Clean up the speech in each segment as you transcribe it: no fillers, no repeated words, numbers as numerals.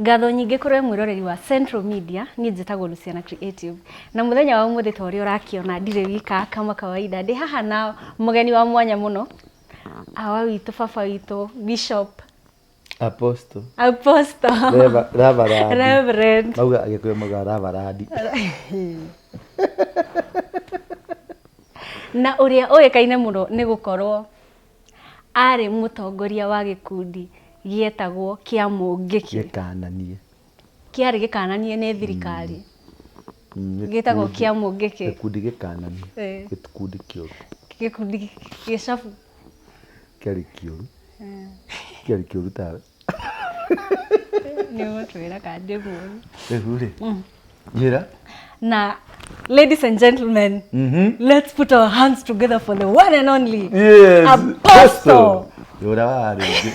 Ngatho nyingĩ kũrĩ we mwĩroreri wa Central Media, niĩ njĩtagwo Luciana Creative. Na mũthenya wa ũmũthĩ ta ũrĩa ũrakĩona ndirĩ wika kama kawaida, ndĩ haha na mũgeni wa mwanya mũno, awa witũ, baba witũ, Bishop Apostle. Apostle. Reverend. Reverend. Mauga Agĩkũyũ mauga reverend. Na ũrĩa ũĩkaine mũno nĩ gũkorwo arĩ mũtongoria wa gĩkundi gĩetagwo kĩa Mũngĩkĩ. Gĩkananie. Kĩarĩ gĩkananie nĩ thirikari. Gĩtagwo kĩa Mũngĩkĩ. Gĩkundi gĩkananie. Gĩkundi kĩũru. Gĩkundi gĩcabu. Kĩarĩ kĩũru. Kĩarĩ kĩũru tawe. Nĩ ũgũtwĩra kana ndĩ mũũru. Rĩu rĩ, njĩra. Na ladies and gentlemen, let's put our hands together for the one and only Yes, Apostle. Yũra wa rĩngĩ.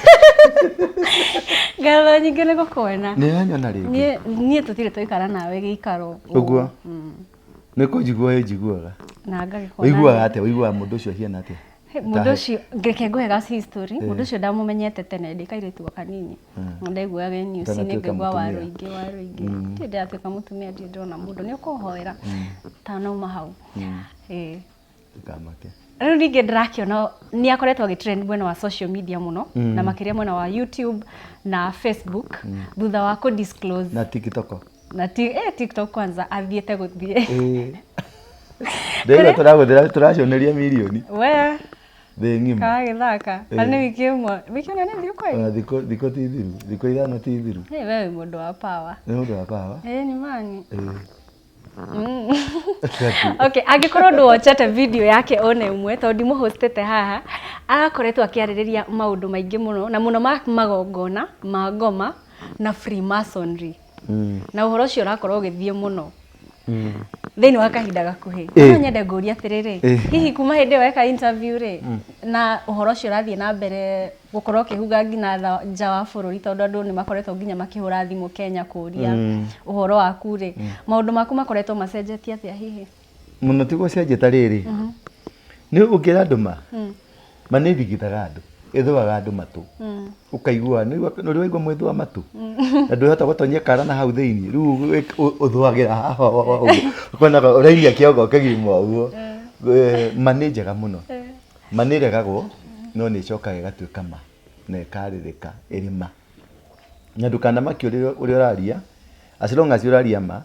Ngatho nyingĩ nĩ gũkuona. Nĩ ũranyona rĩngĩ. Niĩ niĩ tũtirĩ twaikara nawe gĩikaro. Ũguo. Nĩ kũnjigua ũnjiguaga. Na ngagĩkuona. Ũiguaga atĩa? Ũiguaga mũndũ ũcio ahiana atĩa? Mũndũ ũcio reke ngũhe ga history mũndũ ũcio ndamũmenyete tene ndĩ kairĩtu o kanini na ndaiguaga news inĩ Ũtanatuĩka ngaigua mũtumia. Waruingĩ Waruingĩ ndirĩ ndĩratuĩka mũtumia ndirĩ ndĩrona mũndũ nĩ ũkũhoera tanauma hau. Ĩĩ. Ndũkamake. Rĩu ningĩ ndĩrakĩona nĩ akoretwo agĩ trend mwena wa social media mũno na makĩria mwena wa YouTube na Facebook thutha wa kũ disclose Na TikTok. na ti, eh, TikTok kwanza athiĩte gũthiĩ. Ĩĩ. Ndĩraigua tũragũthĩra tũraconeria mirioni We thĩ ng'ima. karagĩthaka na nĩ wiki ĩmwe wiki ĩno nĩ thiũ kweli. Ona thikũ thikũ ti thiru, thikũ 5 ti thiru. Hey, we wĩ mũndũ wa power. Nĩ mũndũ wa power. Ĩĩ nĩ mani. Ĩĩ. Okay, angĩkorwo ndũwochete video yake one ĩmwe tondũ ndimũhostete haha, arakoretwo akĩarĩrĩria maũndũ maingĩ mũno na mũno ma magongona ma ngoma na Freemasonry. Na ũhoro ũcio ũrakorwo ũgĩthiĩ mũno thĩinĩ wa kahinda gakuhĩ. No nyende ngũrie atĩrĩrĩ, hihi kuma hĩndĩ ĩyo weka interview rĩ, na ũhoro ũcio ũrathiĩ na mbere gũkorwo ũkĩhuga nginya nja wa bũrũri tondũ andũ nĩ makoretwo nginya makĩhũra thimũ Kenya kũria ũhoro waku rĩ, maũndũ maku makoretwo macenjetie atĩa hihi? Mũno ti gũcenjia ta rĩrĩ, nĩ ũngĩra andũ ma, ma nĩ ĩthigithaga andũ, ĩthũaga andũ matũ. Ũkaigua, nĩ ũrĩ waigua mwĩthũa matũ? Na ndũhota gũtonyia kara na hau thĩiniĩ, rĩu ũthũagĩra haha ũguo, ũkonaga ũrainia kĩongo kĩgima ũguo. Ma nĩ njega mũno. Ma nĩ ĩregagwo, no nĩ ĩcokaga ĩgatuĩka ma, na ĩkarĩrĩka ĩrĩ ma. Na ndũkanamakio ũrĩa ũraria, as long as ũraria ma,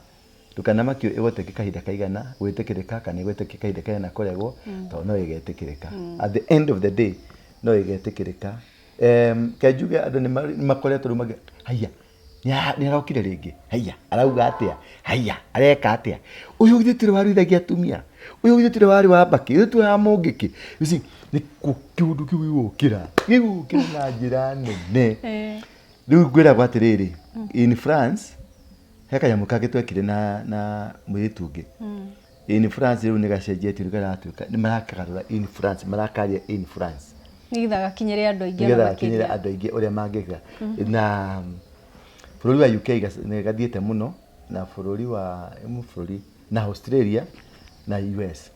Ndũkanamakio ĩgũtake kahinda kaigana gwĩtĩkĩrĩka kana ĩgũtake kahinda kaigana kũregwo tondũ no ĩgetĩkĩrĩka. At the end of the day no ĩgetĩkĩrĩka. Reke njuge andũ nĩ makoretwo rĩu haiya nĩ arokire rĩngĩ, haiya arauga atĩa, haiya areka atĩa, ũyũ githĩ tiwe waruithagia atumia, ũyũ githĩ tiwe warĩ wa mbakĩ, ũyũ tiwe wa mũngĩkĩ. You see, nĩ kĩũndũ kĩu gĩgũkĩra, gĩgũkĩra na njĩra nene. Rĩu ngwĩragwo atĩrĩrĩ, in France he kanyamũ kangĩ twekire na na mũirĩtu ũngĩ in France rĩu nĩ gacenjetie rĩu karatuĩka nĩ marakagarũra in France marakaria in France Nĩgetha gakinyĩre andũ aingĩ ona nĩgetha gakinyĩre makĩria. andũ aingĩ ũrĩa mangĩka na bũrũri wa UK nĩ gathiĩte mũno na bũrũri wa bũrũri na Australia na US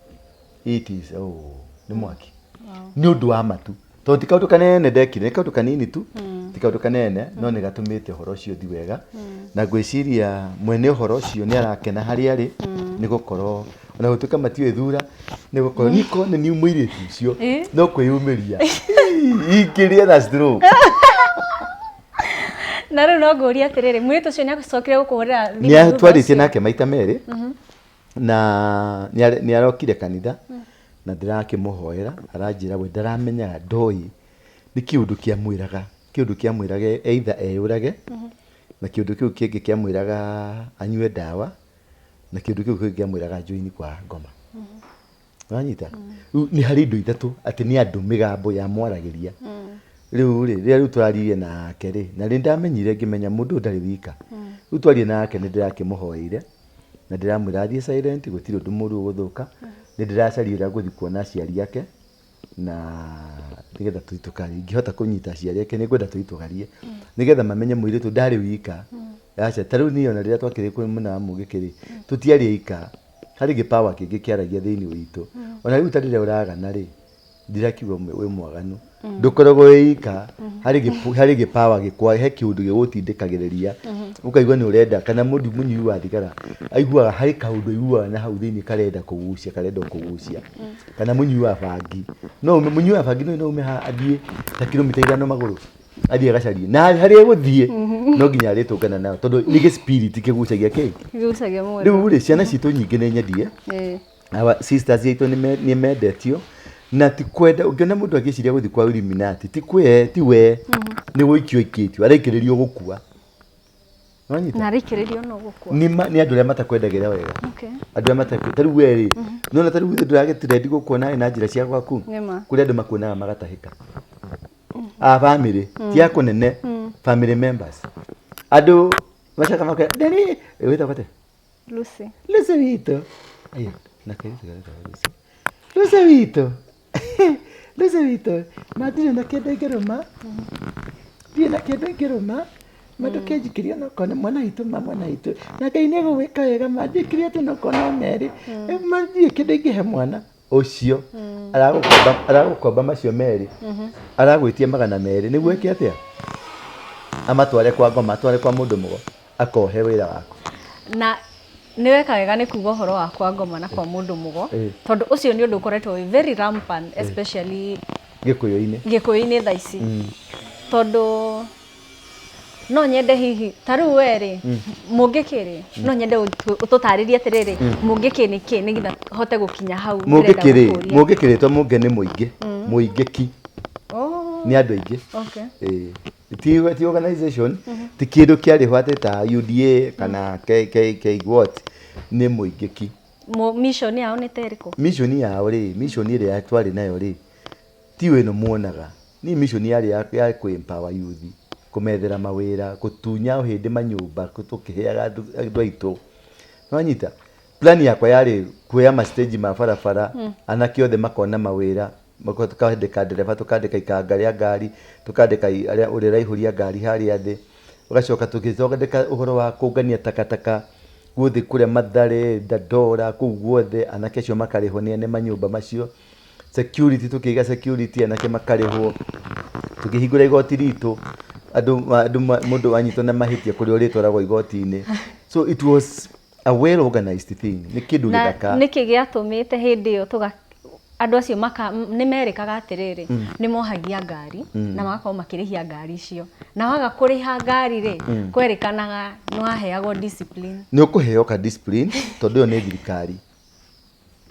it is oh, nĩ mwaki nĩ ũndũ wa matu tondũ ti kaũndũ kanene ndekire nĩ kaũndũ kanini tu ti kaũndũ kanene no nĩ gatũmĩte ũhoro ũcio ũthiĩ wega na ngwĩciria mwene ũhoro ũcio nĩ arakena harĩa arĩ nĩ gũkorwo ona gũtuĩka matiũĩ thura nĩ gũkorwo niĩ korwo nĩ niĩ mũirĩtu ũcio no kwĩyumĩria ingĩrĩa na stroke. Na rĩu no ngũrie atĩrĩrĩ, mũirĩtu ũcio nĩ acokire gũkũhũrĩra thimũ nĩ thutha twarĩtie ũcio? nake maita merĩ na nĩ arokire kanitha na ndĩrakĩmũhoera aranjĩra we ndaramenyaga ndoĩ nĩ kĩũndũ kĩamwĩraga kĩũndũ kĩamwĩraga either eyũrage na kĩũndũ kĩu kĩngĩ kĩamwĩraga anyue ndawa na kĩũndũ kĩu kĩngĩ kĩamwĩraga anjoini kwa ngoma. Ũranyita? Rĩu nĩ harĩ indo ithatũ atĩ nĩ andũ mĩgambo yamwaragĩria. Rĩu rĩ, rĩrĩa rĩu twaririe nake rĩ, na nĩ ndamenyire ngĩmenya mũndũ ũyũ ndarĩ wika. Rĩu twaria nake nĩ ndĩrakĩmũhoeire na ndĩramwĩra athiĩ silent gũtirĩ ũndũ mũru ũgũthũka. Nĩ ndĩracaria ũrĩa ngũthiĩ kuona aciari ake na nĩgetha tũthiĩ tũkarie. Ingĩhota kũnyita aciari ake nĩ ngwenda tũthiĩ tũkarie nĩgetha mamenye mũirĩtu ũyũ ndarĩ wika. Aca, ta rĩu niĩ ona rĩrĩa twakĩrĩ kwĩ mwena wa Mũgĩkĩ rĩ, tũtiarĩ aika. Harĩ gĩpawa kĩngĩ kĩaragia thĩinĩ witũ. Ona rĩu ta rĩrĩa ũragana rĩ, ndirakiuga wĩ mwaganu. Ndũkoragwo wĩ ika, harĩ gĩpawa gĩkwa, he kĩũndũ gĩgũtindĩkagĩrĩria. Ũkaigua nĩ ũrenda, kana mũndũ mũnyui wa thigara aiguaga harĩ kaũndũ aiguaga na hau thĩinĩ karenda kũgucia, karenda kũgucia. Kana mũnyui wa bangi, no ume mũnyui wa bangi no ume haha athiĩ ta kilomita 5 magũrũ, athiĩ agacarie na harĩa egũthiĩ no nginya arĩtũngana nayo, tondũ nĩ gĩ spirit kĩgucagia kĩ Kĩgucagia mũndũ. Rĩu rĩ, ciana citũ nyingĩ nĩ nyendie. Our sisters aitũ nĩ mendetio na ti kwenda. Ũngĩona mũndũ agĩciria gũthiĩ kwa Illuminati, ti kwe, ti we, nĩ gũikio aikĩtio, araikĩrĩrio gũkua. Nĩwanyita? Na arĩkĩrĩrio no gũkua. Nĩ andũ arĩa matakwendagĩra wega. Andũ arĩa matakwenda ta rĩu we rĩ, nĩwona ta rĩu ithuĩ ndũragĩtrendi gũkuona na njĩra cia gwaku. Nĩma. Kũrĩ andũ makuonaga magatahĩka a family ti a kũnene, family members, andũ macoka makwĩra ndari wĩtagwo atĩa? Lucy. Lucy witũ. Aya, na kairĩtu garetagwo Lucy. Lucy witũ. Lucy witũ. Ma ndirĩ na kĩndũ ingĩrũma. Ndirĩ na kĩndũ ingĩrũma. Ma ndũkĩnjikĩrie onokorwo nĩ mwana witũ, ma mwana witũ. Na Ngai nĩ egũgwĩka wega, ma njĩkĩre atĩ onokorwo no merĩ. Ma ndirĩ kĩndũ ingĩhe mwana. Ũcio aragũkomba macio merĩ, aragwĩtia 200 nĩguo ĩke atĩa? Amatware kwa ngoma, atware kwa mũndũ mũgo, akohe wĩra waku. Na nĩ weka wega nĩ kuga ũhoro wa kwa ngoma na kwa mũndũ mũgo, tondũ ũcio nĩ ũndũ ũkoretwo wĩ very rampant, especially Gĩkũyũ-inĩ. Gĩkũyũ-inĩ thaa ici. Tondũ no nyende hihi ta rĩu we rĩ, mũngĩkĩ rĩ, no nyende ũtũtarĩrie atĩrĩrĩ, mũngĩkĩ nĩ kĩ, nĩgetha hote gũkinya hau ndĩrenda Mũngĩkĩ rĩ, gũkũria. Mũngĩkĩ rĩtwa mũngĩ nĩ mũingĩ, mũingĩki. Nĩ andũ aingĩ. Ĩĩ. Ti organization, ti kĩndũ kĩarĩho atĩ ta UDA kana K, K, K what, nĩ mũingĩki. Mission yao nĩ ta ĩrĩkũ? Mission yao rĩ, mission ĩrĩa twarĩ nayo rĩ, ti ĩno muonaga. Ni mission yarĩ ya kũ empower youth, kũmethera mawĩra, gũtunya ũhĩndĩ manyũmba, tũkĩheaga andũ aitũ. Nĩwanyita? Plan yakwa yarĩ kuoya ma stage ma barabara, anake othe makona mawĩra, tũkandĩka ndereba, tũkandĩka ikanga rĩa ngari, tũkandĩka arĩa ũrĩa ũraihũria ngari harĩa thĩ, ũgacoka tũgĩthondeka ũhoro wa kũngania takataka gũthiĩ kũrĩa Mathare, Dandora, kũu guothe, anake acio makarĩhwo nĩ ene manyũmba macio. Security, tũkĩiga security, anake makarĩhwo. Tũkĩhingũra igoti ritũ, andũ mũndũ anyitwo na mahĩtia kũrĩa ũrĩtwaragwo igoti-inĩ. So it was a well organized thing, nĩ kĩndũ Na gĩthaka. Nĩkĩ gĩatũmĩte hĩndĩ ĩyo tũga andũ acio maka nĩ merĩkaga atĩrĩrĩ, nĩ mohagia ngari na magakorwo makĩrĩhia ngari icio, na waga kũrĩha ngari rĩ, kwerĩkanaga nĩ waheagwo discipline? Nĩ ũkũheo ka discipline, tondũ ĩyo nĩ thirikari.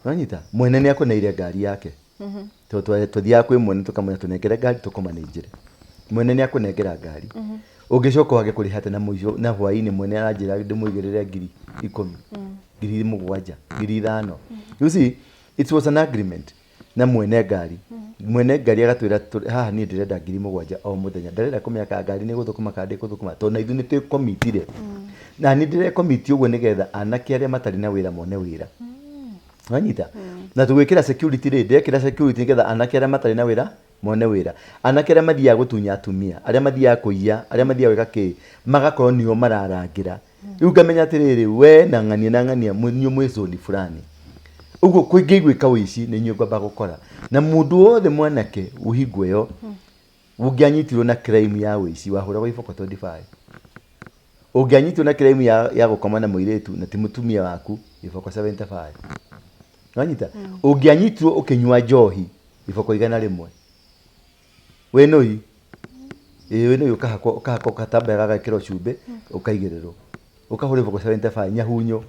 Wanyita? Mwene nĩ akũneire ngari yake. Tondũ tũthiaga kwĩ mwene tũkamwĩra tũnengere ngari tũkũmanĩnjĩre. Mwene nĩ akũnengera ngari. Ũngĩcoka wage kũrĩha atĩ na mũico na hwaĩ-inĩ mwene aranjĩra ndĩmũigĩrĩre 10,000, 7,000, 5,000. You see, it was an agreement na mwene ngari. Mwene ngari agatwĩra haha niĩ ndĩrenda 7,000 o mũthenya. Ndarenda kũmenya kana ngari nĩ ĩgũthũkũma kana ndĩgũthũkũma, tondũ na ithuĩ nĩ twĩkomitire. Na niĩ ndĩrekomiti ũguo nĩgetha anake arĩa matarĩ na wĩra mone wĩra. Wanyita? Na tũgwĩkĩra security rĩ, ndĩrekĩra security nĩgetha anake arĩa matarĩ na wĩra mone wĩra. Anake arĩa mathiaga gũtunya atumia, arĩa mathiaga kũiya, arĩa mathiaga gwĩka kĩ, magakorwo nĩo mararangĩra. Rĩu ngamenya atĩrĩrĩ, we na ng'ania na ng'ania inyuĩ mwĩ zone fulani. Ũguo kũngĩiguĩka ũici nĩ inyuĩ ngwamba gũkora. Na mũndũ wothe mwanake hingo ĩyo ũngĩanyitirwo na crime ya ũici wahũragwo iboko 25. Ũngĩanyitirwo na crime ya gũkoma na mũirĩtu na ti mũtumia waku, iboko 75. Wanyita? Ũngĩanyitirwo ũkĩnyua njohi, iboko 100. Wĩnũi? Ĩĩ, wĩnũi, ũkahakwo gatambaya gagekĩrwo cumbĩ, ũkaigĩrĩrwo. Ũkahũrwo iboko 75 nyahunyo.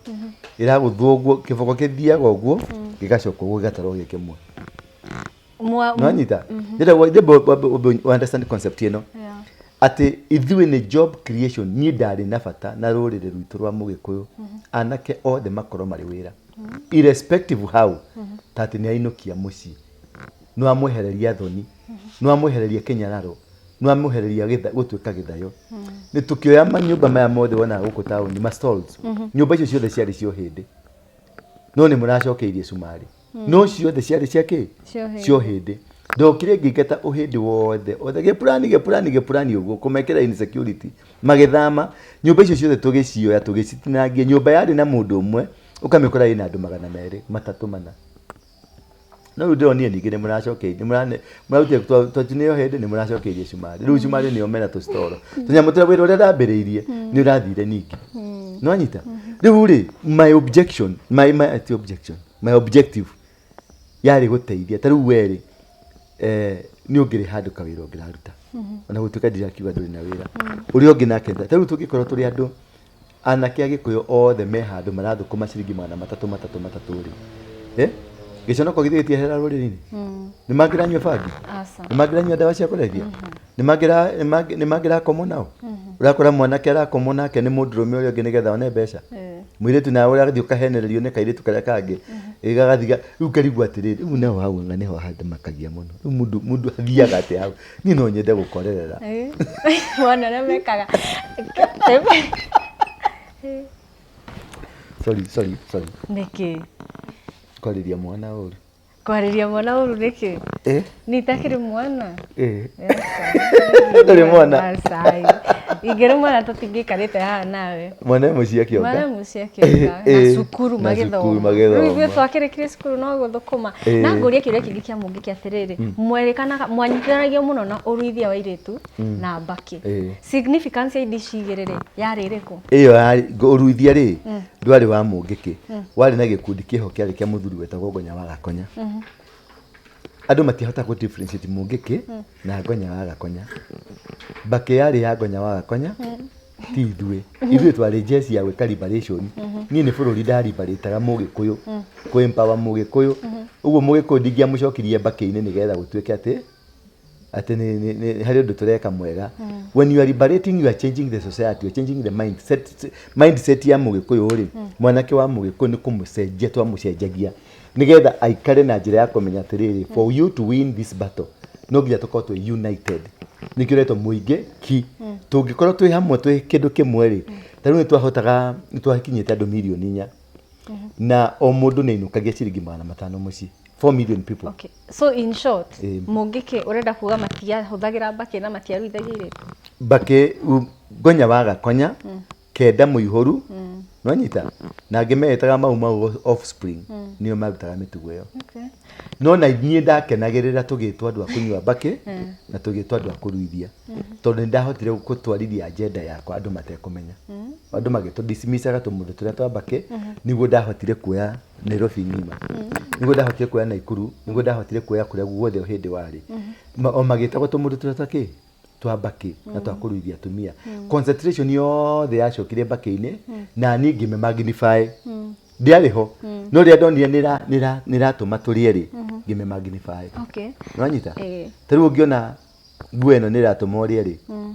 Ĩragũthwo ũguo, kĩboko kĩthiaga ũguo, gĩgacoka ũguo, gĩgatarwo gĩ kĩmwe. Nĩwanyita? Ndĩrenda understand concept ĩno. Atĩ ithuĩ nĩ job creation, niĩ ndarĩ na bata na rũrĩrĩ rwitũ rwa Mũgĩkũyũ. Anake othe makorwo marĩ wĩra. Irrespective how, ta atĩ nĩ ainũkia mũciĩ. Nĩ wamwehereria thoni, nĩ wamwehereria kĩnyararo, nĩ wamwehereria gũtuĩka gĩthayo. Nĩ tũkĩoya manyũmba maya mothe wonaga gũkũ taũni, ma stalls. Nyũmba icio ciothe ciarĩ cia ũhĩndĩ. No nĩ mũracokeirie cumarĩ. No ciothe ciarĩ cia kĩ? Cia ũhĩndĩ. Cia ũhĩndĩ. Ndokire ngĩingata ũhĩndĩ wothe, othe gĩpurani, gĩpurani, gĩpurani ũguo, kũmekĩra insecurity. Magĩthama, nyũmba icio ciothe tũgĩcioya, tũgĩcitinangia. Nyũmba yarĩ na mũndũ ũmwe, ũkamĩkora ĩna andũ 200, 3, 4. No rĩu ndĩronire ningĩ nĩ mũracokeirie, mũrarutire twatinĩo hĩndĩ nĩ mũracokeirie cumarĩ. Rĩu cumarĩ nĩyo mena tũcitoro. Tũnyamũ tũrĩa wĩra ũrĩa ndambĩrĩirie nĩ ũrathire ningĩ. Nĩwanyita? Rĩu rĩ, my objection, my, ti objection, my objective yarĩ gũteithia. Ta rĩu we rĩ, nĩ ũngĩrĩ handũ kawĩra ũngĩraruta. Ona gũtuĩka ndirakiuga ndũrĩ na wĩra. Ũrĩa ũngĩ nake, ta rĩu tũngĩkorwo tũrĩ andũ anake a Gĩkũyũ othe me handũ marathũkũma ciringi magana matatũ matatũ matatũ rĩ, gĩconoko githĩ gĩtiehera rũrĩrĩ-inĩ? Nĩ mangĩranyua bangi? Aca. Nĩ mangĩranyua ndawa cia kũrebia? Nĩ mangĩrakomwo nao? Ũrakora mwanake arakomwo nake nĩ mũndũrũme ũrĩa ũngĩ nĩgetha one mbeca. Mũirĩtu nawe ũrathiĩ ũkahenererio nĩ kairĩtu karĩa kangĩ, gagathiĩ rĩu ngarigwo atĩrĩrĩ, rĩu naho hau anga nĩho handĩmakagia mũno. Rĩu mũndũ athiaga atĩa hau? Niĩ no nyende gũkorerera. Wona ũrĩa mekaga. Sorry, sorry, sorry. Nĩkĩ? Kwarĩria mwana ũru. Kwarĩria mwana ũru nĩkĩ? Niĩ itakĩrĩ mwana. Ndũrĩ mwana. Aca. Ingĩrĩ mwana tũtingĩikarĩte haha nawe. Mwana e mũciĩ akĩonga. Mwana mũciĩ akĩonga. Na cukuru Na cukuru magĩthoma. magĩthoma. Rĩu ithuĩ twakĩrĩkirie cukuru no gũthũkũma. Na ngũrie kĩũria kĩngĩ kĩa mũngĩkĩ atĩrĩrĩ, mwerĩkanaga mwanyitithanagio mũno na ũruithia wa airĩtu na mbakĩ. Significance ya indo ici igĩrĩ rĩ, yarĩ ĩrĩkũ? Ĩyo yarĩ ũruithia rĩ, ndwarĩ wa mũngĩkĩ. Warĩ na gĩkundi kĩho kĩarĩ kĩa mũthuri wetagwo Ngonya wa Gakonya. Andũ matiahota kũ differentiate mũngĩkĩ na Ngonya wa Gakonya. Mbakĩ yarĩ ya Ngonya wa Gakonya, ti ithuĩ. Ithuĩ twarĩ jeshi ya gwĩka liberation. Niĩ nĩ bũrũri ndaribarĩtaga mũgĩkũyũ, kũ empower mũgĩkũyũ. Ũguo mũgĩkũyũ ndingĩamũcokirie mbakĩ-inĩ nĩgetha gũtuĩke atĩ atĩ nĩ harĩ ũndũ tũreka mwega. When you are liberating, you are changing the society, you are changing the mindset, mindset ya mũgĩkũyũ rĩ, mwanake wa mũgĩkũyũ nĩ kũmũcenjia twamũcenjagia nĩgetha aikare na njĩra ya kũmenya atĩrĩrĩ, for you to win this battle no nginya tũkorwo twĩ united. Nĩkĩo ũretwo mũingĩ ki. Tũngĩkorwo twĩ hamwe twĩ kĩndũ kĩmwe rĩ, ta rĩu nĩtwahotaga, nĩtwakinyĩte andũ mirioni inya na o mũndũ nĩ ainũkagia ciringi magana matano mũciĩ. 4 million people. Okay. So in short, mũngĩkĩ ũrenda kuga matiahũthagĩra mbakĩ na matiaruithagia airĩtu? Mbakĩ, Ngonya wa Gakonya, Kenda Mũihũru, nĩwanyita? Na angĩ meĩtaga Mau Mau Offspring, nĩo marutaga mĩtugo ĩyo. No na niĩ ndakenagĩrĩra tũgĩtwo andũ a kũnyua mbakĩ na tũgĩtwo andũ a kũruithia. Tondũ nĩ ndahotire gũtwarithia agenda yakwa andũ matekũmenya. Andũ magĩtũ dismissaga tũmũndũ tũrĩa twa mbakĩ, nĩguo ndahotire kuoya Nairobi ng'ima. Nĩguo ndahotire kuoya Naikuru, nĩguo ndahotire kuoya kũrĩa guothe hĩndĩ warĩ. O magĩtagwo tũmũndũ tũrĩa twa kĩ? Twa mbakĩ na twa kũruithia atumia. Concentration yothe yacokire mbakĩ-inĩ na niĩ ngĩmĩ magnify. Ndiarĩ ho. No rĩrĩa ndonire nĩratũma tũrĩe rĩ, ngĩmĩ magnify. Nĩwanyita? Ta rĩu ũngĩona nguo ĩno nĩratũma ũrĩe rĩ,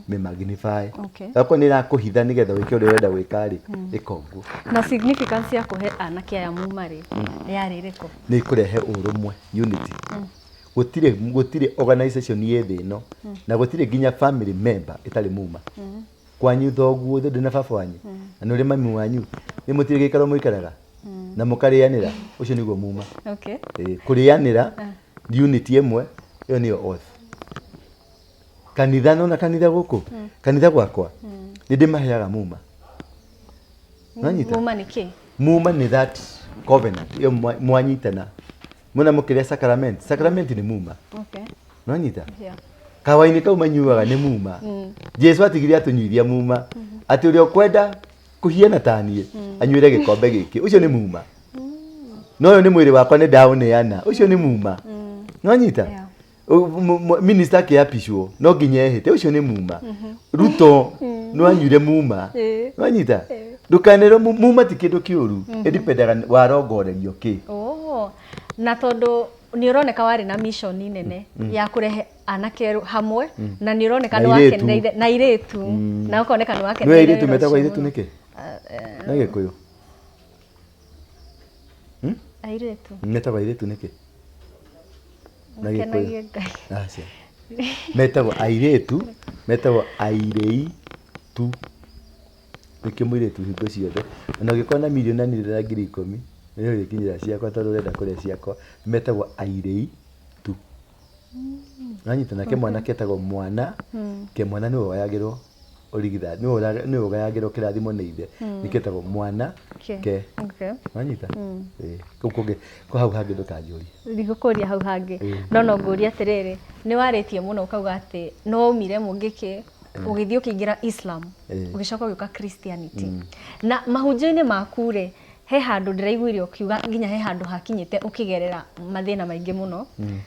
mĩ magnify. Okorwo nĩrakũhitha nĩgetha wĩke ũrĩa ũrenda gwĩka rĩ, ĩka ũguo. Na significance ya kũhe anake aya muma rĩ, yarĩ ĩrĩkũ? Nĩ kũrehe ũrũmwe, unity. Gũtirĩ organization ĩ thĩ ĩno na gũtirĩ nginya family member ĩtarĩ muma. Kwanyu thoguo ndĩ na baba wanyu na nĩ ũrĩ mami wanyu, nĩ mũtirĩ gĩikaro mũikaraga na mũkarĩanĩra, ũcio nĩguo muma. Kũrĩanĩra unity ĩmwe ĩyo nĩyo oath. Kanitha nona kanitha gũkũ, kanitha gwakwa nĩ ndĩmaheaga muma. Nĩwanyita? Muma nĩ kĩ? Muma nĩ that covenant ĩyo mwanyitana. Mwena mũkĩrĩa sacrament, sacrament nĩ muma. Nĩwanyita? Kawainĩ kau manyuaga nĩ muma. Jesu atigire atũnyuithia muma. Atĩ ũrĩa ũkwenda kũhiana ta niĩ, anyuĩre gĩkombe gĩkĩ. Ũcio nĩ muma. No ũyũ nĩ mwĩrĩ wakwa nĩ ndaũneana. Ũcio nĩ muma. Nĩwanyita? Minister akĩapishwo no nginya ehĩte, ũcio nĩ muma. Ruto nĩwanyuire muma. Nĩwanyita? Ndũkanerwo muma ti kĩndũ kĩũru. Ĩdipendaga warongorerio kĩ. Na tondũ nĩ ũroneka warĩ na mission nene ya kũrehe anake hamwe na nĩ ũroneka Na nĩ airĩtu. wakenereire na airĩtu. Na ũkoneka nĩ Nĩ wakenereire airĩtu wĩra metagwo ũcio airĩtu mũno. nĩkĩ? Na Gĩkũyũ. Airĩtu. Metagwo airĩtu nĩkĩ? Na Gĩkũyũ. Makenagie Ngai. Aca. Metagwo airĩtu, metagwo airĩtu. Nĩkĩo mũirĩtu hingo ciothe. Ona ũngĩkorwo na mirioni na nĩ na ngiri ikũmi, nĩ ũrĩkinyĩra ciakwa tondũ ũrenda kũrĩa ciakwa. Metagwo airĩtu. Nĩwanyita? Nake mwanake etagwo mwana, ke mwana nĩwe woyagĩrwo Ũrigithathi nĩwe ũgayagĩrwo kĩrathimo nĩ ithe, nĩkĩo etagwo mwana ke. Wanyita? Ĩĩ. Kũu kũngĩ, kũ hau hangĩ ndũkanjũrie. Ndigũkũria hau hangĩ. No no ngũrie atĩrĩrĩ, nĩ warĩtie mũno ũkauga atĩ nĩ waumire mũngĩkĩ, ũgĩthiĩ ũkĩingĩra Islam, ũgĩcoka ũgĩũka Christianity. Na mahunjio-inĩ maku rĩ, he handũ ndĩraiguire ũkiuga nginya he handũ hakinyĩte ũkĩgerera mathĩna maingĩ mũno,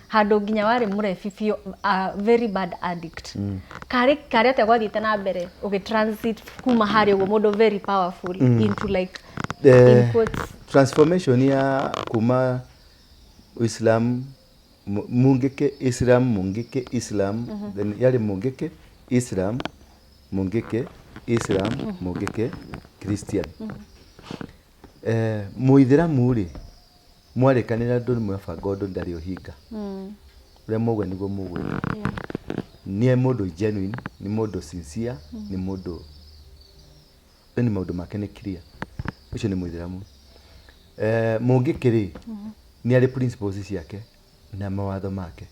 handũ nginya warĩ mũrebi biũ, a very bad addict. Karĩ karĩ atĩa gwathiĩte na mbere ũgĩ transit kuma harĩa ũguo mũndũ very powerful into like in quotes? Transformation ya kuma Islam, Mungiki Islam, Mungiki Islam, then yarĩ Mungiki Islam, Mungiki Islam, Mungiki Christian. Mũithĩramu rĩ, mwarĩkanĩra andũ nĩ mwabanga ũndũ ndarĩ ũhinga. Ũrĩa mauga nĩguo mũgwĩka. Nĩ mũndũ genuine, nĩ mũndũ sincere, nĩ mũndũ yani maũndũ make nĩ clear. Ũcio nĩ mũithĩramu. Mũngĩkĩ rĩ, nĩ arĩ principles ciake na mawatho make.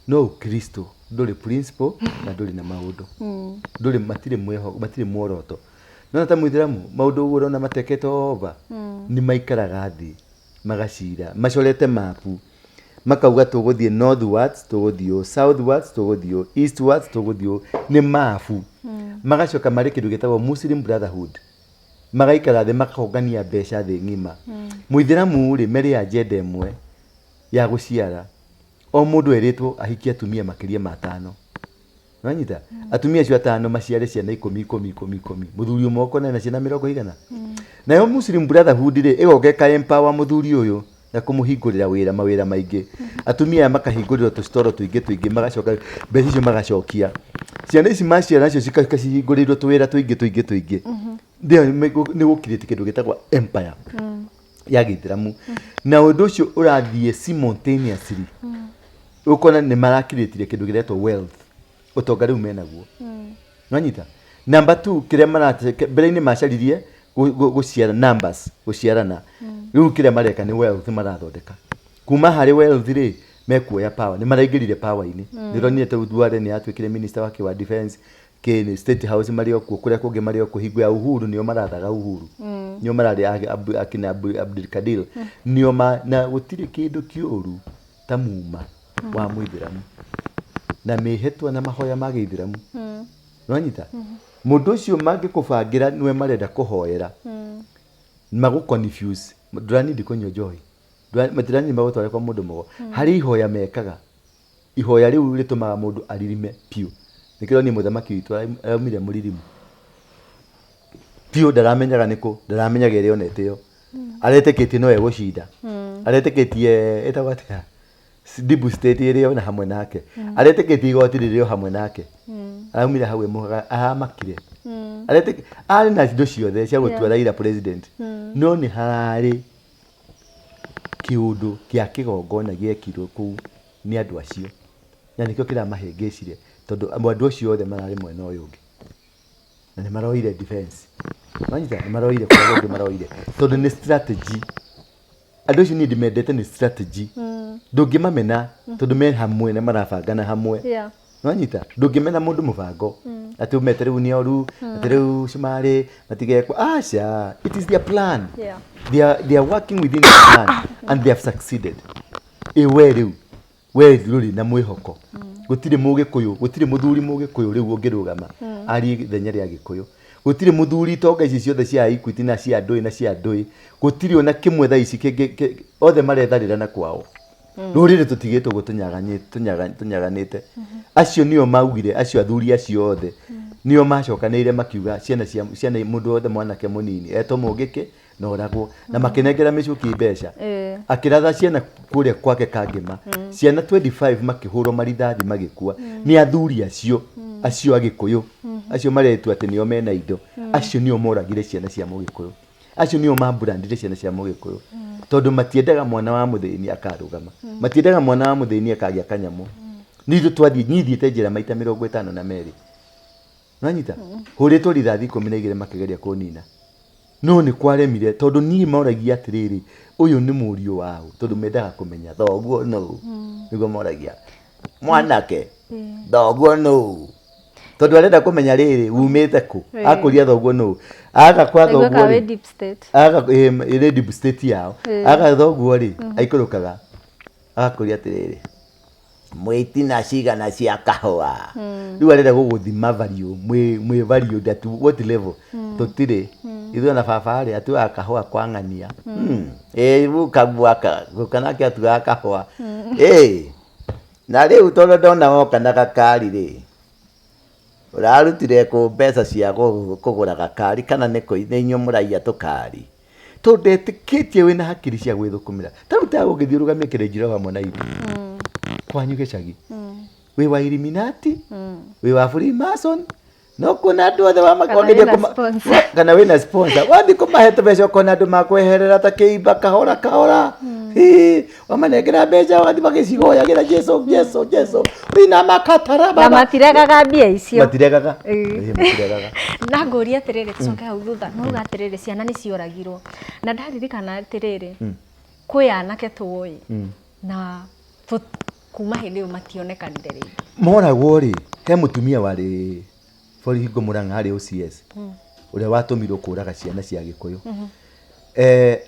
No Ũkristo ndũrĩ principle na ndũrĩ na maũndũ. Ndũrĩ, matirĩ mwĩho, matirĩ muoroto. No ta mũithĩramu maũndũ ũguo ũrona matekete over, nĩ maikaraga thĩ magacira macorete mapu, makauga tũgũthiĩ northwards, tũgũthiĩ ũũ, southwards, tũgũthiĩ ũũ, eastwards, tũgũthiĩ ũũ. Nĩ mabu. Magacoka marĩ kĩndũ gĩtagwo Muslim Brotherhood, magaikara thĩ makongania mbeca thĩ ng'ima. Mũithĩramu rĩ, merĩ agenda ĩmwe ya gũciara, o mũndũ erĩtwo ahikie atumia makĩria ma atano. Wanyita? Atumia acio atano maciare ciana ikũmi ikũmi ikũmi ikũmi, mũthuri ũmwe ũkona na ciana mĩrongo igana. Nayo Muslim Brotherhood rĩ, ĩgoka ĩka empower mũthuri ũyũ na kũmũhingũrĩra wĩra, mawĩra maingĩ. Atumia aya makahingũrĩrwo tũcitoro tũingĩ tũingĩ, magacoka mbeca icio magacokia ciana ici maciara nacio cikahingũrĩrwo tũwĩra tũingĩ tũingĩ tũingĩ. Nĩ gũkirĩte kĩndũ gĩtagwo empire ya gĩithĩramu, na ũndũ ũcio ũrathiĩ simultaneously. Ũkona nĩ marakirĩtire kĩndũ kĩretwo wealth, ũtonga rĩu menaguo. Nwanyita? Number 2, kĩrĩa marate mbere-inĩ macaririe gũciara numbers, gũciarana. Rĩu kĩrĩa mareka nĩ wealth marathondeka. Kuma harĩ wealth rĩ, mekuoya power, nĩ maraingĩrire power-inĩ. Nĩ ũronire ta Duale nĩ atuĩkire minister wake wa defense, kĩ State House marĩ o kuo, kũrĩa kũngĩ marĩ o kuo. Hingo ya Uhuru nĩo marathaga Uhuru, nĩo mararĩ akina Abdulkadir, nĩo ma, na gũtirĩ kĩndũ kĩũru ta muma wa mũithĩramu na mĩhĩtwa na mahoya ma gĩithĩramu. Nwanyita? Mũndũ ũcio mangĩkũbangĩra nĩwe marenda kũhoera, magũ confuse, ndũranindi kũnyua njohi, matiranindi magũtware kwa mũndũ mũgo. Harĩ ihoya mekaga, ihoya rĩu rĩtũmaga mũndũ aririme piũ. Nĩkĩo niĩ mũthamaki witũ araumire mũririmu piũ, ndaramenyaga nĩkũ, ndaramenyaga ĩrĩa onete ĩyo, aretĩkĩtie no egũcinda, aretĩkĩtie ĩtagwo atĩa, Deep State ĩrĩ ona hamwe nake, aretĩkĩtie igoti rĩrĩ o hamwe nake. Araumire hau ĩmũhaga aramakire, arĩ na indo ciothe cia gũtua Raila president, no nĩ hararĩ kĩũndũ kĩa kĩgongona gĩekirwo kũu nĩ andũ acio, na nĩkĩo kĩramahĩngĩcire, tondũ andũ acio othe mararĩ mwena ũyũ ũngĩ na nĩ maroire defense. Wanyita? Nĩ maroire kũrĩa kũngĩ maroire, tondũ nĩ strategy. Andũ acio niĩ ndĩmendete nĩ strategy. Ndũngĩmamena tondũ me hamwe na marabangana hamwe. Nwanyita? Ndũngĩmena mũndũ mũbango atĩ ũmete rĩu nĩ oru, atĩ rĩu cumarĩ matigekwo. Aca, it is their plan. They are working within their plan and they have succeeded. Ĩ we rĩu, we ndũrĩ na mwĩhoko. Gũtirĩ mũgĩkũyũ, gũtirĩ mũthuri mũgĩkũyũ rĩu ũngĩrũgama arie ithenya rĩa gĩkũyũ. Gũtirĩ mũthuri, itonga ici ciothe cia Equity na cia ndũĩ na cia ndũĩ, gũtirĩ ona kĩmwe thaa ici kĩngĩ, othe maretharĩra na kwao. Rũrĩrĩ tũtigĩtwo ũguo tũnyaganĩte. Acio nĩo maugire, acio athuri acio othe nĩo macokanĩrĩire makiuga ciana cia ciana, mũndũ wothe mwanake mũnini etwo mũngĩkĩ na oragwo, na makĩnengera mĩcuki mbeca. Akĩratha ciana kũrĩa kwake Kangema, ciana 25 makĩhũrwo marithathi magĩkua nĩ athuri acio, acio agĩkũyũ acio maretua atĩ nĩo mena indo. Acio nĩo moragire ciana cia mũgĩkũyũ, acio nĩo mamburandire ciana cia mũgĩkũyũ, tondũ matiendaga mwana wa mũthĩni akarũgama, matiendaga mwana wa mũthĩni akagĩa kanyamũ. Nithuĩ twathiĩ, niĩ thiĩte njĩra maita 52. Nwanyita? Hũrĩtwo rithathi 12 makĩgeria kũnina, no nĩ kwaremire, tondũ niĩ moragia atĩrĩrĩ, ũyũ nĩ mũriũ waũ? Tondũ mendaga kũmenya thoguo nũ. Nĩguo moragia mwanake, thoguo nũ? Tondũ arenda kũmenya rĩrĩ umĩte kũ. Akũria thoguo nũ, aga kwa Aigua thoguo ka wĩ rĩ, deep state. Aga ĩrĩ deep state yao. Aga thoguo rĩ, aikũrũkaga agakũria atĩrĩrĩ, mwĩtina cigana cia kahũa? Rĩu arenda gũgũthima value, mwĩ value at what level. Tũtirĩ ithuĩ na baba rĩ atuaga kahũa kwa ng'ania. Ĩ guka gwaka guka nake atuaga kahũa ĩ na rĩu tondũ ndona woka na gakari rĩ, ũrarutire kũ mbeca cia kũgũra gakari, kana nĩ kũ nĩ inyuĩ mũraiya tũkari? Tondũ ndetĩkĩtie wĩna hakiri cia gwĩthũkũmĩra. Ta rĩu ta ũngĩthiĩ ũrũgamie kĩrĩnjiro hamwe na ithuĩ kwanyu gĩcagi, wĩ wa Illuminati, wĩ wa Freemason, no kuona andũ othe wa Kana wĩna sponsor. Kana wĩna sponsor, wathiĩ kũmahe tũbeca ũkona andũ makweherera ta kĩimba kahora kahora. Ĩ, wamanengera mbeca wagathiĩ magĩcihoyagĩra Jesu, Jesu, Jesu wĩna makatara Na baba. Matiregaga mbia icio. Matiregaga. Ĩ. Ĩ, matiregaga. Na ngũria atĩrĩrĩ, tũcoke hau thutha, nauga atĩrĩrĩ, ciana nĩ cioragirwo, na ndaririkana atĩrĩrĩ, kwĩ anake tũĩ na kuma hĩndĩ ĩyo mationekanire rĩngĩ. Moragwo rĩ, he mũtumia warĩ borihingo Mũrang'a harĩ OCS ũrĩa watũmirwo kũraga ciana cia Gĩkũyũ.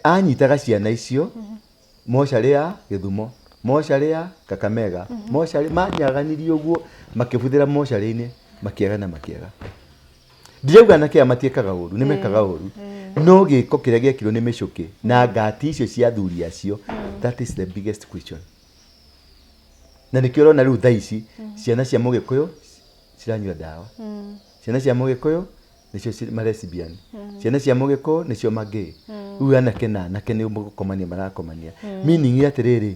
Anyitaga ciana icio mocarĩ ya Gĩthumo, mocarĩ ya Kakamega, mocarĩ manyaganirie ũguo, makĩbuthĩra mocarĩ-inĩ, makĩaga na makĩaga. Ndirauga anake aya matiĩkaga ũru, nĩ mekaga ũru, no gĩko kĩrĩa gĩekirwo nĩ mĩcũkĩ na ngati icio cia athuri acio, that is the biggest question. Na nĩkĩo ũrona rĩu thaa ici ciana cia Mũgĩkũyũ ciranyua ndawa, ciana cia Mũgĩkũyũ nĩcio malesbian, ciana cia Mũgĩkũyũ nĩcio magay. Rĩu anake na anake nĩ gũkomania marakomania, meaning atĩrĩrĩ,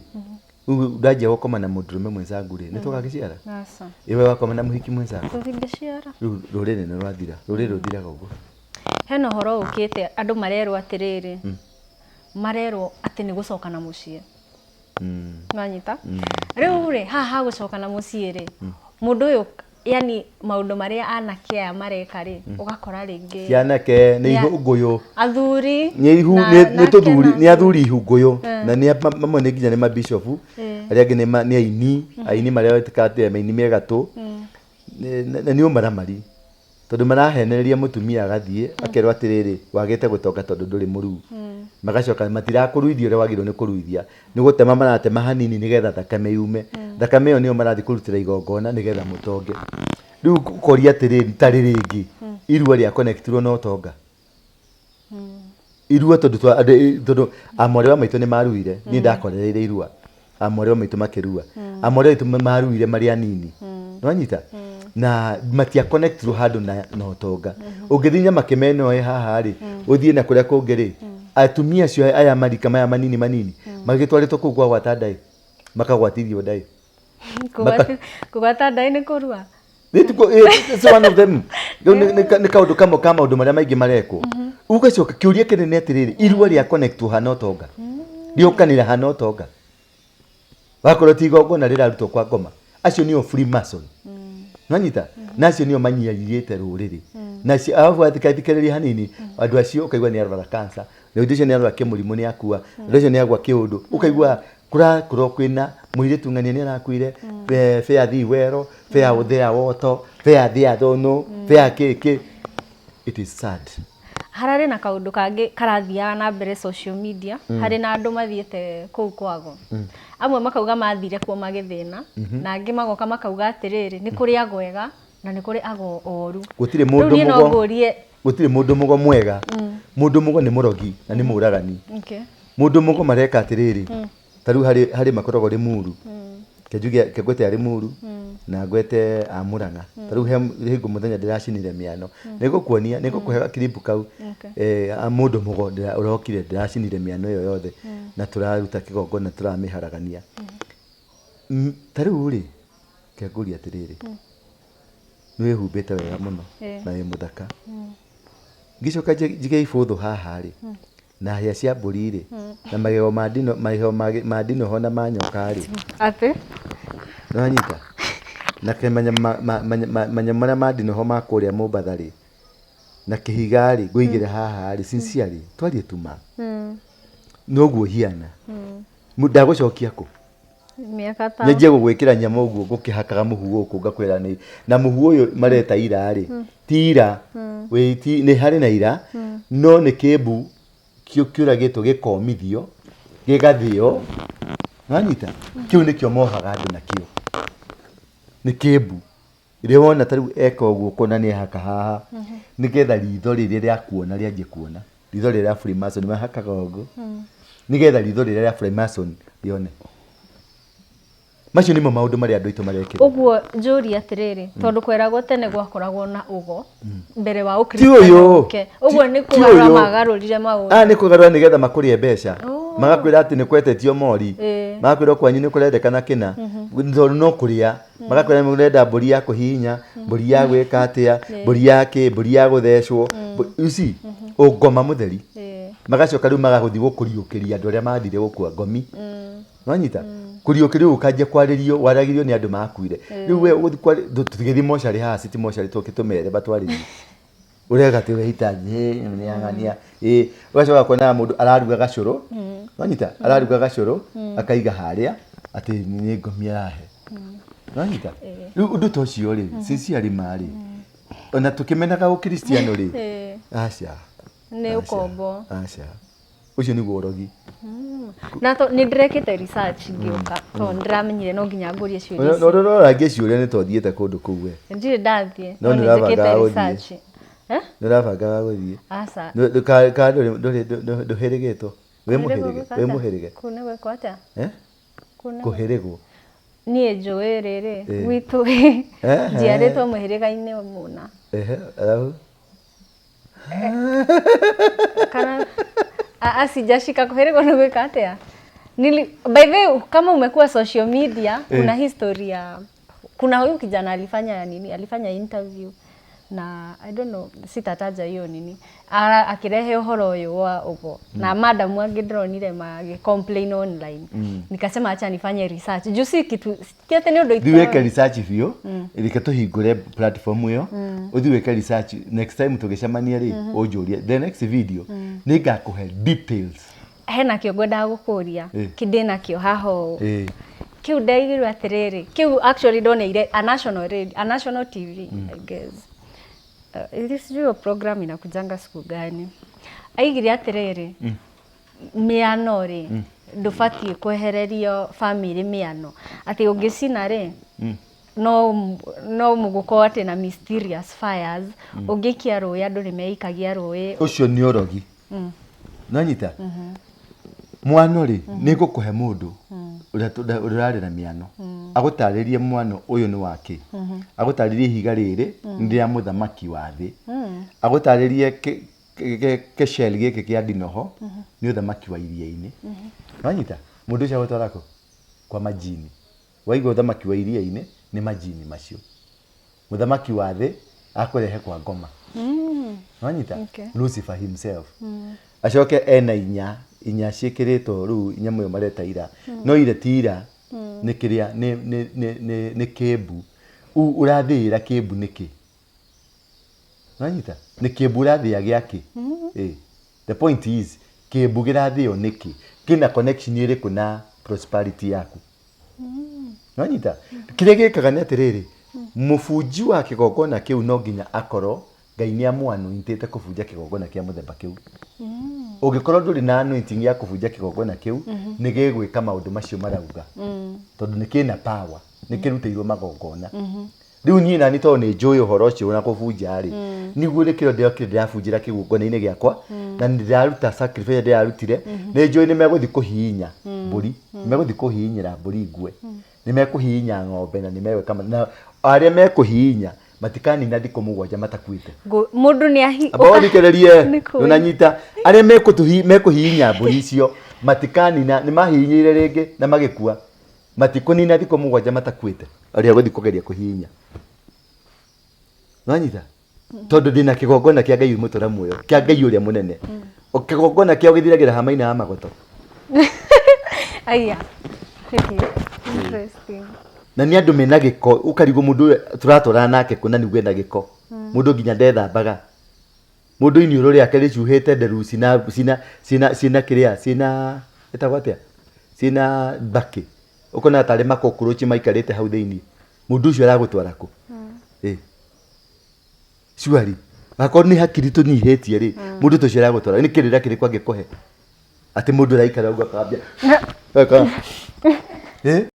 rĩu ndanjia gũkoma na mũndũrũme mwenzangu rĩ, nĩ tũgagĩciara? Aca. Iwe wakoma na mũhiki mwenzaku? Tũtingĩciara. Rĩu rũrĩrĩ nĩ rwathira, rũrĩrĩ rũthiraga ũguo. Hena ũhoro ũkĩte, andũ marerwo atĩrĩrĩ, marerwo atĩ nĩ gũcoka na mũciĩ. Nwanyita rĩu rĩ, haha ha gũcoka na mũciĩ rĩ, mũndũ ũyũ, yani maũndũ marĩa anake aya mareka rĩ, ũgakora rĩngĩ Cianake nĩ ihũngũyũ. Athuri. Nĩ ihu nĩ nĩ nake tũthuri, nĩ athuri ihũngũyũ, na nĩ mamwe nĩ nginya nĩ mabishopu, arĩa angĩ nĩ aini, aini marĩa wetĩkaga atĩ aini me gatũ. Na nĩ ũmaramari, tondũ marahenereria mũtumia agathiĩ akerwo atĩrĩrĩ, wagĩte gũtonga tondũ ndũrĩ mũruu. Magacoka matirakũruithia ũrĩa wagĩrĩirwo nĩ kũruithia, nĩ gũtema maratema hanini nĩgetha thakame yume. Thakame ĩyo nĩyo marathiĩ kũrutĩra igongona nĩgetha mũtonge. Rĩu ũkoria atĩrĩrĩ, tarĩ rĩngĩ irua rĩa connectirwo na ũtonga, irua tondũ tondũ amwarĩ wa maitũ nĩ maruire, niĩ ndakorereire irua, amwarĩ wa maitũ makĩrua, amwarĩ wa maitũ maruire marĩ anini, nĩwanyita, na matia connectirwo handũ na ũtonga. Ũngĩthiĩ Nyamakĩme ĩno ĩ haha rĩ, ũthiĩ na kũrĩa kũngĩ rĩ, atumia acio aya marika maya manini manini magĩtwarĩtwo kũu kwa gwata ndaĩ, makagwatithio ndaĩ. Kũgwata ndaĩ nĩ kũrua? It's one of them. Rĩu nĩ kaũndũ kamwe ka maũndũ marĩa maingĩ marekwo. Ũgacoka kĩũria kĩnene atĩrĩrĩ, irua rĩa connect hana ũtonga, rĩũkanĩra hana ũtonga, wakorwo ti igongona rĩrarutwo kwa ngoma, acio nĩo Freemason, nwanyita, na acio nĩo manyiarĩte rũrĩrĩ. Na arabu athikĩrĩria hanini andũ acio, ũkaigua nĩ arwara cancer, na ũndũ ũcio nĩ arwara kĩmũrimũ, nĩ akua, ũndũ ũcio nĩ agwa kĩũndũ, ũkaigua kũrakorwo kwĩna mũirĩtu ng'ania nĩ arakuire, bea thi wero bea ũthea woto bea thea thono bea kĩkĩ. It is sad. Hararĩ na kaũndũ kangĩ karathiaga na mbere social media, harĩ na andũ mathiĩte kũu kwago, amwe makauga mathire kuo magĩthĩna, na angĩ magoka makauga atĩrĩrĩ, nĩ kũrĩ ago ega na nĩ kũrĩ ago oru. Gũtirĩ Rĩu mũndũ niĩ no mũgo. ngũrie. Gũtirĩ mũndũ mũgo mwega. Mũndũ mũgo nĩ mũrogi na nĩ mũragani. Mũndũ mũgo mareka atĩrĩrĩ, ta rĩu harĩ makoragwo Rĩmuru, ke njuge, ke ngwete arĩ Muru na ngwete a Murang'a. Ta rĩu he hingo mũthenya ndĩracinire mĩano, nĩngũkuonia, nĩngũkũhe gakiribu kau. A mũndũ mũgo ũrokire, ndĩracinire mĩano ĩyo yothe na tũraruta kĩgongona, tũramĩharagania. Ta rĩu rĩ, ke ngũrie atĩrĩrĩ, nĩ wĩhumbĩte wega mũno na wĩ mũthaka, ngĩcoka njige ibũthũ haha rĩ, na hĩa cia mbũri rĩ, na magego ma ndino, magego ma ndinoho na ma nyoka rĩ. Atĩ? Nĩwanyita na kĩmanya manyamũ marĩa ma ndinoho ma kũrĩa Mombatha rĩ, na kĩhiga rĩ, ngũigĩre haha rĩ, sincerely twarie tuma, noguo hiana. Ndagũcokia kũ? Mĩaka ta Nyanjie gũgwĩkĩra nyama ũguo ngũkĩhakaga mũhu gũkũ, ngakwĩra nĩ na mũhu ũyũ mareta ira rĩ, ti ira. Nĩ harĩ na ira, no nĩ kĩmbu kĩũragĩtwo, gĩkomithio, gĩgathĩo. Wanyita? Kĩu nĩkĩo mohaga andũ nakĩo, nĩ kĩmbu. Rĩrĩa wona ta rĩu eka ũguo, ũkona nĩ ahaka haha nĩgetha ritho rĩrĩa rĩa kuona rĩanjie kuona. Ritho rĩrĩa rĩa Freemason mahakaga ũguo nĩgetha ritho rĩrĩa rĩa Freemason rĩone. Macio nĩmo maũndũ marĩa andũ aitũ marekĩrwo. Ũguo njũrie atĩrĩrĩ, tondũ kweragwo tene gwakoragwo na ũgo mbere wa Ti ũkristiano ũyũ. ũke, ũguo nĩ Ti kũgarũra ũyũ. magarũrire maũndũ? Aya nĩ kũgarũra nĩgetha makũrĩe mbeca. Magakwĩra atĩ nĩ kwetetio mori. Magakwĩra kwanyu nĩ kũrendekana kĩna, tondũ no kũrĩa. Magakwĩra nĩ ũrenda mbũri ya kũhihinya, mbũri ya gwĩka atĩa, mbũri ya kĩ, mbũri ya gũthecwo. You see, ũngoma mũtheri. Magacoka rĩu magagũthiĩ gũkũriũkĩria andũ arĩa mathire gũkua, ngomi. Wanyita? Kũriũkĩrio ũkanjia kwarĩrio, waragĩrio nĩ andũ makuire. Rĩu we ũgũthiĩ tũgĩthiĩ mocarĩ haha, city mocarĩ, tũke tũmere batwarĩrie. Ũreka atĩ weita nĩ ĩ ũgacoka kuona mũndũ araruga gacũrũ. Wanyita? Araruga gacũrũ akaiga harĩa atĩ nĩ ngomi arahe. Wanyita? Rĩu ũndũ ta ũcio rĩ, sincerely ma rĩ, ona tũkĩmenaga ũkristiano rĩ, aca. Nĩ Aca, ũkombo. Aca, ũcio nĩguo ũrogi. Na to nĩ ndĩrekĩte research ngĩũka, tondũ nĩ ndĩramenyire no nginya ngũrie ciũria ici. No ũrarangia ciũria nĩ tondũ thiĩte kũndũ kũu we. Ndirĩ ndathiĩ, No no nĩ nĩ ũrabangaga njĩkĩte gũthiĩ. research. Eh? Nĩ ũrabangaga gũthiĩ? Aca. Ka ndũhĩrĩgĩtwo? Wĩ mũhĩrĩge? Wĩ mũhĩrĩge? Kũu nĩ gwĩkwo atĩa? Eh? Kũu nĩ Kũhĩrĩgwo. Niĩ njũĩ rĩrĩ, gwitũ njiarĩtwo mũhĩrĩga-inĩ mũna. Ehe, alafu? Kana asijashika kuhĩrĩgwo nĩ gwĩka atĩa? By the way, kama umekuwa social media, kuna history ya kuna huyu kijana alifanya nini, alifanya interview na I don't know, sitataja hiyo nini. Akirehe ũhoro ũyũ wa ũgo na madam angĩ ndĩronire magi complain online. Nikasema acha nifanye research juu si kitu ti atĩ nĩ ũndũ Thiĩ wĩke research biũ. Reke tũhingũre platform ĩyo, ũthiĩ wĩke research. Next time tũgĩcemania rĩ, ũnjũrie. The next video nĩ ngakũhe details. Hena kĩo ngwendaga gũkũria. Kĩndĩ nakĩo haha ũũ. Kĩu ndaigirwo atĩrĩrĩ, kĩu actually ndoneire a national radio, a national TV, I guess. Sijui hiyo program inakujanga siku gani. Aigire atĩrĩrĩ, mĩano rĩ, ndũbatiĩ kwehererio family mĩano, atĩ ũngĩcina rĩ, no mũgũkorwo atĩ na mysterious fires. Ũngĩikia rũĩ, andũ nĩ meikagia rũĩ. Ũcio nĩ ũrogi. Nonyita mwano rĩ, nĩ ngũkũhe mũndũ ũrĩa ũrarĩ na mĩano agũtarĩrie mwano ũyũ nĩ wake, agũtarĩrie ihiga rĩrĩ nĩ rĩa mũthamaki wa thĩ, agũtarĩrie kĩshell gĩkĩ kĩa ndinoho nĩ ũthamaki wa iria-inĩ. Wanyita? Mũndũ ũcio agũtwara kũ? Kwa majini. Waigua ũthamaki wa iria-inĩ, nĩ majini macio. Mũthamaki wa thĩ akũrehe kwa ngoma. Wanyita? Okay. Lucifer himself. Acoke ena inya inya ciĩkĩrĩtwo rĩu nyamũ ĩyo mareta ira, no ira ti ira, nĩ kĩrĩa nĩ kĩmbu. Ũrathĩĩra kĩmbu nĩkĩ? Wanyita? Nĩ kĩmbu ũrathĩa gĩakĩ? Ĩ the point is, kĩmbu kĩrathĩo nĩkĩ? Kĩna connection ĩrĩkũ na prosperity yaku? Wanyita? Kĩrĩa gĩkaga nĩ atĩrĩrĩ, mũbunji wa kĩgongona kĩu no nginya akorwo Ngai nĩ amũanointĩte kũbunja kĩgongona kĩa mũthemba kĩu. Ũngĩkorwo ndũrĩ na anointing ya kũbunja kĩgongona kĩu, nĩ gĩgwĩka maũndũ macio marauga, tondũ nĩ kĩna power, nĩ kĩrutĩirwo magongona. Rĩu niĩ nani, tondũ nĩ njũĩ ũhoro ũcio na kũbunja rĩ, nĩguo nĩkĩo ndĩrokire ndĩrabunjĩra kĩgongona-inĩ gĩakwa na ndĩraruta sacrifice ndĩrarutire. Nĩ njũĩ nĩ megũthiĩ kũhihinya mbũri, nĩ megũthiĩ kũhihinyĩra mbũri ngue, nĩ mekũhihinya ng'ombe, na nĩ megwĩka na arĩa mekũhihinya matikanina thikũ 7 matakuĩte. Mũndũ nĩ ahi Amba ũthikĩrĩrie. Nĩ kũĩ. Ndũnanyita? Arĩa mekũhihinya mbũri icio matikanina, nĩ mahihinyire rĩngĩ na magĩkua, matikũnina thikũ 7 matakuĩte, arĩa gũthiĩ kũgeria kũhihinya. Wanyita? Tondũ ndĩna kĩgongona kĩa Ngai mũtũra muoyo, kĩa Ngai ũrĩa mũnene. O kĩgongona kĩao gĩthiragĩra hamaina ya magoto. Aya. Interesting. Na nĩ andũ mena gĩko, ũkarigwo mũndũ ũyũ tũratwarana nake kũ na nĩguo ena gĩko. Mũndũ nginya ndethambaga, mũndũ iniũrũ rĩake rĩcuhĩte nderu cina cina cina cina kĩrĩa cina ĩtagwo atĩa, cina mbakĩ. Ũkona tarĩ makokũrũci maikarĩte hau thĩinĩ. Mũndũ ũcio aragũtwara kũ? Ĩ. Surely akorwo nĩ hakiri tũnyihĩtie rĩ, mũndũ ta ũcio aragũtwara nĩ kĩrĩra kĩrĩkũ angĩkũhe? Atĩ mũndũ araikara ũguo akambia. Aka. Ĩ?